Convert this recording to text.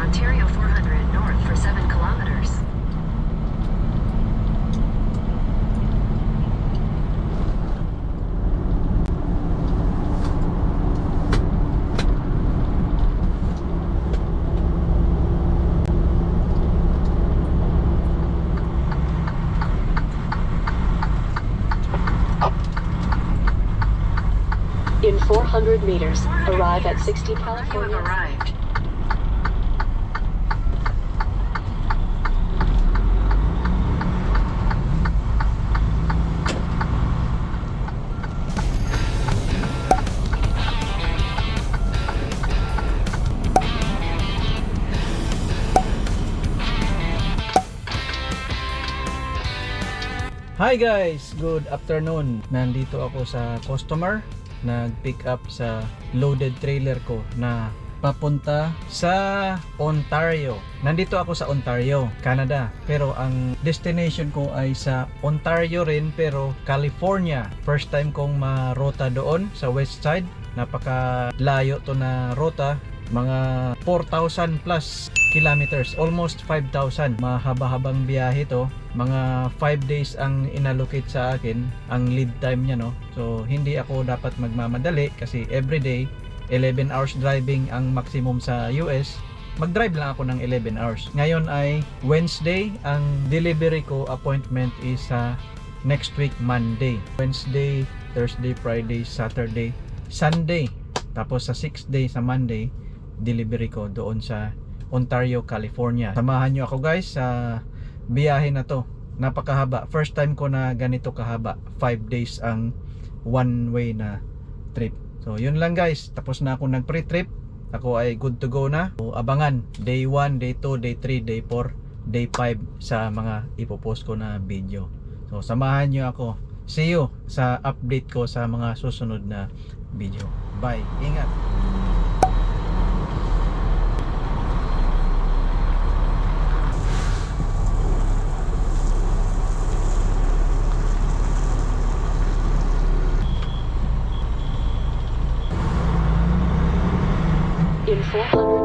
Ontario 400 north for 7 kilometers. In 400 meters, 400 arrive at meters. 60 You have California. Arrived. Hi guys! Good afternoon. Nandito ako sa customer. Nag-pick up sa loaded trailer ko na papunta sa Ontario. Nandito ako sa Ontario, Canada. Pero ang destination ko ay sa Ontario rin, pero California. First time kong marota doon sa west side. Napaka layo to na rota. Mga 4,000 plus kilometers, almost 5,000. Mahaba-habang biyahe to. Mga 5 days ang inallocate sa akin, ang lead time niya, no. So hindi ako dapat magmamadali kasi every day 11 hours driving ang maximum sa US. Mag-drive lang ako ng 11 hours. Ngayon ay Wednesday, ang delivery ko appointment is sa next week Monday. Wednesday, Thursday, Friday, Saturday, Sunday. Tapos sa 6th day, sa Monday, delivery ko doon sa Ontario, California. Samahan nyo ako, guys, sa biyahe na to. Napakahaba. First time ko na ganito kahaba. 5 days ang one way na trip. So yun lang, guys. Tapos na ako nag pre-trip. Ako ay good to go na. So, abangan day 1, day 2, day 3, day 4, day 5 sa mga ipopost ko na video. So samahan nyo ako. See you sa update ko sa mga susunod na video. Bye. Ingat. In 400